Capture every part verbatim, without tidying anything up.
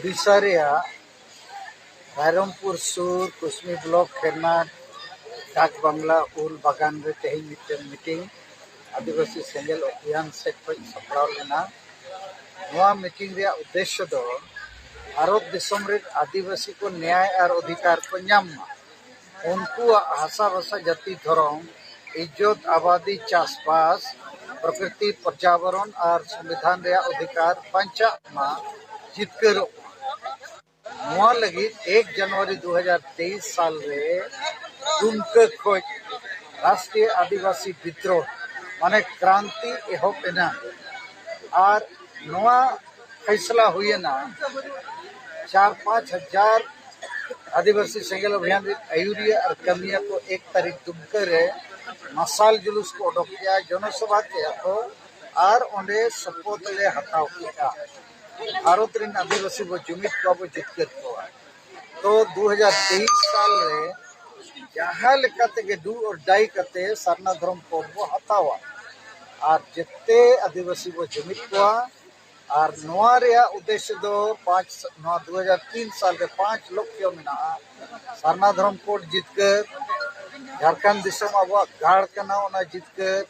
ᱳᱰᱤᱥᱟ ᱨᱮᱭᱟᱜ ᱨᱟᱭᱨᱚᱝᱯᱩᱨ ᱥᱩᱨ ᱠᱩᱥᱢᱤ ᱵᱞᱚᱠ ᱠᱷᱮᱨᱱᱟᱴ ᱰᱟᱠ ᱵᱟᱝᱞᱟ ᱩᱞ ᱵᱟᱜᱟᱱ ᱨᱮ ᱛᱮᱦᱮᱧ ᱢᱤᱫᱴᱮᱱ ᱢᱤᱴᱤᱝ ᱟᱹᱫᱤᱵᱟᱹᱥᱤ ᱥᱮᱸᱜᱮᱞ ᱚᱵᱷᱤᱭᱟᱱ ᱥᱮᱫ ᱠᱷᱚᱱ ᱥᱟᱯᱲᱟᱣ ᱞᱮᱱᱟ᱾ ᱱᱚᱣᱟ ᱢᱤᱴᱤᱝ ᱨᱮᱭᱟᱜ ᱩᱫᱽᱫᱮᱥᱥᱚ ᱫᱚ ᱵᱷᱟᱨᱚᱛ ᱫᱤᱥᱚᱢ ᱨᱮᱱ ᱟᱹᱫᱤᱵᱟᱹᱥᱤ ᱠᱚ ᱱᱮᱭᱟᱭ ᱟᱨ ᱚᱫᱷᱤᱠᱟᱨ ᱠᱚ ᱧᱟᱢ ᱢᱟ, ᱩᱱᱠᱩᱣᱟᱜ ᱦᱟᱥᱟ ᱵᱷᱟᱥᱟ ᱡᱟᱹᱛᱤ ᱫᱷᱚᱨᱚᱢ ᱤᱡᱽᱡᱚᱛ ᱟᱵᱟᱫᱤ ᱪᱟᱥᱵᱟᱥ ᱯᱨᱚᱠᱨᱤᱛᱤ ᱯᱚᱨᱡᱟᱵᱚᱨᱚᱱ ᱟᱨ ᱥᱚᱝᱵᱤᱫᱷᱟᱱ ᱨᱮᱭᱟᱜ ᱚᱫᱷᱤᱠᱟᱨ ᱵᱟᱧᱪᱟᱜ ᱢᱟ, ᱡᱤᱛᱠᱟᱹᱨᱚᱜ ᱢᱟ᱾ ᱱᱚᱣᱟ ᱞᱟᱹᱜᱤᱫ ᱮᱠ ᱡᱟᱱᱩᱣᱟᱨᱤ ᱫᱩ ᱦᱟᱡᱟᱨ ᱛᱮᱭᱤᱥ ᱥᱟᱞ ᱨᱮ ᱫᱩᱢᱠᱟᱹ ᱠᱷᱚᱱ ᱨᱟᱥᱴᱨᱤᱭᱚ ᱟᱹᱫᱤᱵᱟᱹᱥᱤ ᱵᱤᱫᱽᱨᱳᱦ ᱢᱟᱱᱮ ᱠᱨᱟᱱᱛᱤ ᱮᱦᱚᱵ ᱮᱱᱟ᱾ ᱟᱨ ᱱᱚᱣᱟ ᱯᱷᱟᱭᱥᱞᱟ ᱦᱩᱭᱮᱱᱟ, ᱪᱟᱨ ᱯᱟᱸᱪ ᱦᱟᱡᱟᱨ ᱟᱹᱫᱤᱵᱟᱹᱥᱤ ᱥᱮᱸᱜᱮᱞ ᱚᱵᱷᱤᱭᱟᱱ ᱨᱮᱱ ᱟᱹᱭᱩᱨᱤᱭᱟᱹ ᱟᱨ ᱠᱟᱹᱢᱤᱭᱟᱹ ᱠᱚ ᱮᱠ ᱛᱟᱹᱨᱤᱠᱷ ᱫᱩᱢᱠᱟᱹ ᱨᱮ ᱢᱟᱨᱥᱟᱞ ᱡᱩᱞᱩᱥ ᱠᱚ ᱚᱰᱚᱠ ᱠᱮᱜᱼᱟ, ᱡᱚᱱᱚᱥᱚᱵᱷᱟ ᱠᱮᱜᱼᱟ ᱠᱚ ᱟᱨ ᱚᱸᱰᱮ ᱥᱚᱯᱚᱛ ᱞᱮ ᱦᱟᱛᱟᱣ ᱠᱮᱜᱼᱟ᱾ ᱵᱷᱟᱨᱚᱛ ᱨᱮᱱ ᱟᱹᱫᱤᱵᱟᱹᱥᱤ ᱵᱚ ᱡᱩᱢᱤᱫ ᱠᱚᱣᱟ, ᱵᱚ ᱡᱤᱛᱠᱟᱹᱨ ᱠᱚᱣᱟ᱾ ᱛᱚ ᱫᱩ ᱦᱟᱡᱟᱨ ᱛᱮᱭᱤᱥ ᱥᱟᱞ ᱨᱮ ᱡᱟᱦᱟᱸ ᱞᱮᱠᱟ ᱛᱮᱜᱮ do or die ᱠᱟᱛᱮ ᱥᱟᱨᱱᱟ ᱫᱷᱚᱨᱚᱢ ᱠᱳᱰ ᱵᱚ ᱦᱟᱛᱟᱣᱟ᱾ ᱟᱨ ᱡᱮᱛᱮ ᱟᱹᱫᱤᱵᱟᱹᱥᱤ ᱵᱚ ᱡᱩᱢᱤᱫ ᱠᱚᱣᱟ᱾ ᱟᱨ ᱱᱚᱣᱟ ᱨᱮᱭᱟᱜ ᱩᱫᱽᱫᱮᱥᱥᱚ ᱫᱚ ᱯᱟᱸᱪ, ᱱᱚᱣᱟ ᱫᱩ ᱦᱟᱡᱟᱨ ᱛᱤᱱ ᱥᱟᱞ ᱨᱮ ᱯᱟᱸᱪ ᱞᱚᱠᱠᱷᱚ ᱢᱮᱱᱟᱜᱼᱟ᱾ ᱥᱟᱨᱱᱟ ᱫᱷᱚᱨᱚᱢ ᱠᱳᱰ ᱡᱤᱛᱠᱟᱹᱨ, ᱡᱷᱟᱲᱠᱷᱚᱸᱰ ᱫᱤᱥᱚᱢ ᱟᱵᱚᱣᱟᱜ ᱜᱟᱲ ᱠᱟᱱᱟ, ᱚᱱᱟ ᱡᱤᱛᱠᱟᱹᱨ,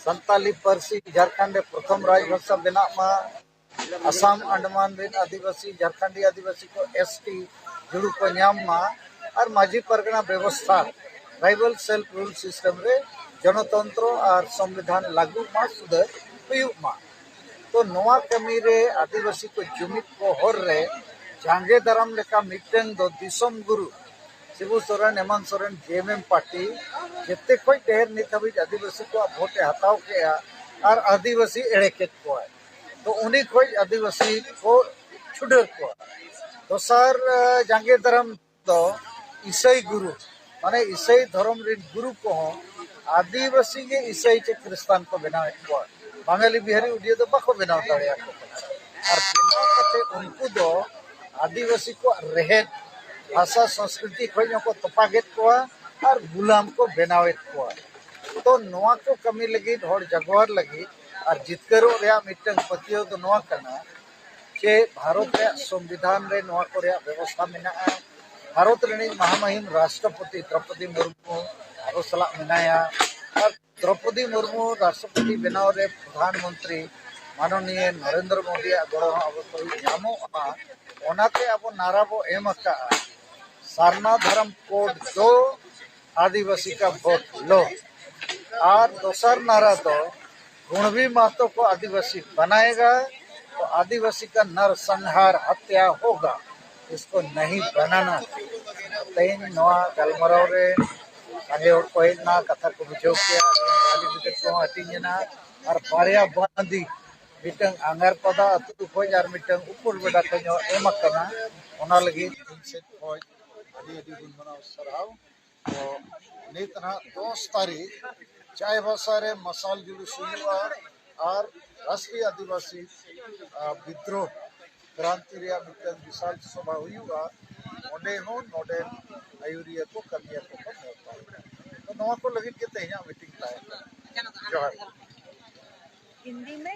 ᱥᱟᱱᱛᱟᱞᱤ ᱯᱟᱹᱨᱥᱤ ᱡᱷᱟᱲᱠᱷᱚᱸᱰ ᱨᱮ ᱯᱨᱚᱛᱷᱚᱢ ᱨᱟᱡᱽ ᱵᱷᱟᱥᱟ ᱵᱮᱱᱟᱜ ᱢᱟ, ᱟᱥᱟᱢ ᱟᱱᱰᱟᱢᱟᱱ ᱨᱮᱱ ᱟᱹᱫᱤᱵᱟᱹᱥᱤ, ᱡᱷᱟᱲᱠᱷᱚᱸᱰᱤ ᱟᱹᱫᱤᱵᱟᱹᱥᱤ ᱠᱚ ᱮᱥ ᱴᱤ ᱡᱩᱲᱩ ᱠᱚ ᱧᱟᱢ ᱢᱟ, ᱟᱨ ᱢᱟᱹᱡᱷᱤ ᱯᱟᱨᱜᱟᱱᱟ ᱵᱮᱵᱚᱥᱛᱷᱟ, tribal self rule system ᱨᱮ ᱜᱚᱱᱚᱛᱚᱱᱛᱨᱚ ᱟᱨ ᱥᱚᱝᱵᱤᱫᱷᱟᱱ ᱞᱟᱹᱜᱩ ᱢᱟ ᱥᱩᱫᱷᱟᱹᱨ ᱦᱩᱭᱩᱜ ᱢᱟ᱾ ᱛᱚ ᱱᱚᱣᱟ ᱠᱟᱹᱢᱤ ᱨᱮ ᱟᱹᱫᱤᱵᱟᱹᱥᱤ ᱠᱚ ᱡᱩᱢᱤᱫ ᱠᱚ ᱦᱚᱨ ᱨᱮ ᱡᱟᱸᱜᱮ ᱫᱟᱨᱟᱢ ᱞᱮᱠᱟ ᱢᱤᱫᱴᱟᱝ ᱫᱚ ᱫᱤᱥᱚᱢ ᱜᱩᱨᱩ ᱥᱤᱵᱩ ᱥᱚᱨᱮᱱ, ᱦᱮᱢᱟᱱᱛ ᱥᱚᱨᱮᱱ, ᱡᱮ ᱮᱢ ᱮᱢ ᱯᱟᱨᱴᱤ ᱡᱮᱛᱮ ᱠᱷᱚᱱ ᱰᱷᱮᱨ ᱱᱤᱛ ᱦᱟᱹᱵᱤᱡ ᱟᱹᱫᱤᱵᱟᱹᱥᱤ ᱠᱚᱣᱟᱜ ᱵᱷᱳᱴ ᱮ ᱦᱟᱛᱟᱣ ᱠᱮᱜᱼᱟ ᱟᱨ ᱟᱹᱫᱤᱵᱟᱹᱥᱤ ᱮᱲᱮ ᱠᱮᱫ ᱠᱚᱣᱟᱭ᱾ ᱛᱚ ᱩᱱᱤ ᱠᱷᱚᱱ ᱟᱹᱫᱤᱵᱟᱹᱥᱤ ᱠᱚ ᱪᱷᱩᱰᱟᱹᱨ ᱠᱚᱣᱟ᱾ ᱫᱚᱥᱟᱨ, ᱟᱸ, ᱡᱟᱸᱜᱮ ᱫᱟᱨᱟᱢ ᱫᱚ ᱤᱥᱟᱹᱭ ᱜᱩᱨᱩ, ᱢᱟᱱᱮ ᱤᱥᱟᱹᱭ ᱫᱷᱚᱨᱚᱢ ᱨᱮᱱ ᱜᱩᱨᱩ ᱠᱚᱦᱚᱸ ᱟᱹᱫᱤᱵᱟᱹᱥᱤ ᱜᱮ ᱤᱥᱟᱹᱭ ᱪᱮ ᱠᱷᱨᱤᱥᱴᱟᱱ ᱠᱚ ᱵᱮᱱᱟᱣᱮᱫ ᱠᱚᱣᱟ᱾ ᱵᱟᱝᱟᱞᱤ ᱵᱤᱦᱟᱨᱤ ᱩᱰᱤᱭᱟᱹ ᱫᱚ ᱵᱟᱠᱚ ᱵᱮᱱᱟᱣ ᱫᱟᱲᱮᱭᱟᱠᱚ ᱠᱟᱱᱟ᱾ ᱟᱨ ᱵᱮᱱᱟᱣ ᱠᱟᱛᱮ ᱩᱱᱠᱩ ᱫᱚ ᱟᱹᱫᱤᱵᱟᱹᱥᱤ ᱠᱚᱣᱟᱜ ᱨᱮᱦᱮᱫ, ᱵᱷᱟᱥᱟ, ᱥᱚᱸᱥᱠᱨᱤᱛᱤ ᱠᱷᱚᱱ ᱦᱚᱸᱠᱚ ᱛᱚᱯᱟᱜᱮᱫ ᱠᱚᱣᱟ ᱟᱨ ᱜᱩᱞᱟᱢ ᱠᱚ ᱵᱮᱱᱟᱣᱮᱫ ᱠᱚᱣᱟ᱾ ᱛᱚ ᱱᱚᱣᱟ ᱠᱚ ᱠᱟᱹᱢᱤ ᱞᱟᱹᱜᱤᱫ, ᱦᱚᱲ ᱡᱟᱜᱣᱟᱨ ᱞᱟᱹᱜᱤᱫ ᱟᱨ ᱡᱤᱛᱠᱟᱹᱨᱚᱜ ᱨᱮᱭᱟᱜ ᱢᱤᱫᱴᱟᱝ ᱯᱟᱹᱛᱭᱟᱹᱣ ᱫᱚ ᱱᱚᱣᱟ ᱠᱟᱱᱟ, ᱪᱮᱫ ᱵᱷᱟᱨᱚᱛ ᱨᱮᱭᱟᱜ ᱥᱚᱝᱵᱤᱫᱷᱟᱱ ᱨᱮ ᱱᱚᱣᱟ ᱠᱚ ᱨᱮᱭᱟᱜ ᱵᱮᱵᱚᱥᱛᱷᱟ ᱢᱮᱱᱟᱜᱼᱟ? ᱵᱷᱟᱨᱚᱛ ᱨᱤᱱᱤᱡ ᱢᱟᱦᱟᱢᱟᱦᱤᱢ ᱨᱟᱥᱴᱨᱚᱯᱚᱛᱤ ᱫᱨᱚᱯᱚᱫᱤ ᱢᱩᱨᱢᱩ ᱟᱵᱚ ᱥᱟᱞᱟᱜ ᱢᱮᱱᱟᱭᱟ, ᱟᱨ ᱫᱨᱚᱯᱚᱫᱤ ᱢᱩᱨᱢᱩ ᱨᱟᱥᱴᱨᱚᱯᱚᱛᱤ ᱵᱮᱱᱟᱣ ᱨᱮ ᱯᱨᱚᱫᱷᱟᱱ ᱢᱚᱱᱛᱨᱤ ᱢᱟᱱᱚᱱᱤᱭᱟᱹ ᱱᱚᱨᱮᱱᱫᱨᱚ ᱢᱳᱫᱤᱭᱟᱜ ᱜᱚᱲᱚ ᱦᱚᱸ ᱟᱵᱚ ᱠᱚ ᱧᱟᱢᱚᱜᱼᱟ᱾ ᱚᱱᱟᱛᱮ ᱟᱵᱚ ᱱᱟᱨᱟ ᱵᱚ ᱮᱢ ᱟᱠᱟᱫᱼᱟ᱾ ᱥᱟᱨᱱᱟ ᱫᱷᱚᱨᱚᱢ ᱠᱳᱰ ᱫᱚ ᱟᱹᱫᱤᱵᱟᱹᱥᱤ ᱠᱟ ᱵᱷᱳᱴ ᱞᱚ, ᱟᱨ ᱫᱚᱥᱟᱨ ᱱᱟᱨᱟ ᱫᱚ ᱠᱩᱬᱵᱤ ᱢᱟᱦᱛᱚ ᱠᱚ ᱟᱹᱫᱤᱵᱟᱹᱥᱤ ᱵᱟᱱᱟᱭᱮᱜᱟ, ᱛᱚ ᱟᱹᱫᱤᱵᱟᱹᱥᱤ ᱠᱟ ᱱᱟᱨᱥᱟᱝᱦᱟᱨ ᱦᱟᱛᱭᱟ ᱦᱳᱜᱟ, ᱤᱥᱠᱚ ᱱᱟᱦᱤ ᱵᱟᱱᱟᱱᱟ᱾ ᱛᱮᱦᱮᱧ ᱱᱚᱣᱟ ᱜᱟᱞᱢᱟᱨᱟᱣ ᱨᱮ ᱥᱟᱸᱜᱮ ᱦᱚᱲ ᱠᱚ ᱦᱮᱡ ᱮᱱᱟ, ᱠᱟᱛᱷᱟ ᱠᱚ ᱵᱩᱡᱷᱟᱹᱣ ᱠᱮᱜᱼᱟ᱾ ᱟᱹᱰᱤ ᱜᱤᱫᱽᱨᱟᱹ ᱠᱚᱦᱚᱸ ᱦᱟᱹᱴᱤᱧ ᱮᱱᱟ, ᱟᱨ ᱵᱟᱨᱭᱟ ᱵᱟᱸᱫᱤ, ᱢᱤᱫᱴᱟᱝ ᱟᱸᱜᱟᱨᱯᱟᱫᱟ ᱟᱹᱛᱩ ᱠᱷᱚᱱ ᱟᱨ ᱢᱤᱫᱴᱟᱝ ᱩᱯᱚᱨᱵᱮᱰᱟ ᱠᱷᱚᱱ ᱦᱚᱸ ᱮᱢ ᱟᱠᱟᱱᱟ᱾ ᱚᱱᱟ ᱞᱟᱹᱜᱤᱫ ᱤᱧ ᱥᱮᱫ ᱠᱷᱚᱱ ᱟᱹᱰᱤ ᱟᱹᱰᱤ ᱜᱩᱱ ᱢᱟᱱᱟᱣ ᱥᱟᱨᱦᱟᱣ᱾ ᱛᱚ ᱱᱤᱛ ᱱᱟᱦᱟᱜ ᱫᱚᱥ ᱛᱟᱹᱨᱤᱠᱷ ᱪᱟᱭᱵᱟᱥᱟ ᱨᱮ ᱢᱟᱥᱟᱞ ᱡᱩᱞᱩᱥ ᱦᱩᱭᱩᱜᱼᱟ, ᱟᱨ ᱨᱟᱥᱴᱨᱤᱭᱚ ᱟᱹᱫᱤᱵᱟᱹᱥᱤ ᱟᱨ ᱵᱤᱫᱽᱨᱳᱦ ᱠᱨᱟᱱᱛᱤ ᱨᱮᱭᱟᱜ ᱢᱤᱫᱴᱟᱝ ᱵᱤᱥᱟᱞ ᱥᱚᱵᱷᱟ ᱦᱩᱭᱩᱜᱼᱟ᱾ ᱚᱸᱰᱮ ᱦᱚᱸ ᱱᱚᱰᱮᱱ ᱟᱹᱭᱩᱨᱤᱭᱟᱹ ᱠᱚ, ᱠᱟᱹᱢᱤᱭᱟᱹ ᱠᱚᱠᱚ ᱱᱮᱣᱛᱟ ᱮᱫᱟ᱾ ᱛᱚ ᱱᱚᱣᱟ ᱠᱚ ᱞᱟᱹᱜᱤᱫ ᱜᱮ ᱛᱮᱦᱮᱧᱟᱜ ᱢᱤᱴᱤᱝ ᱛᱟᱦᱮᱸ ᱠᱟᱱᱟ᱾ ᱡᱚᱦᱟᱨ᱾ ᱦᱤᱱᱫᱤ ᱢᱮ᱾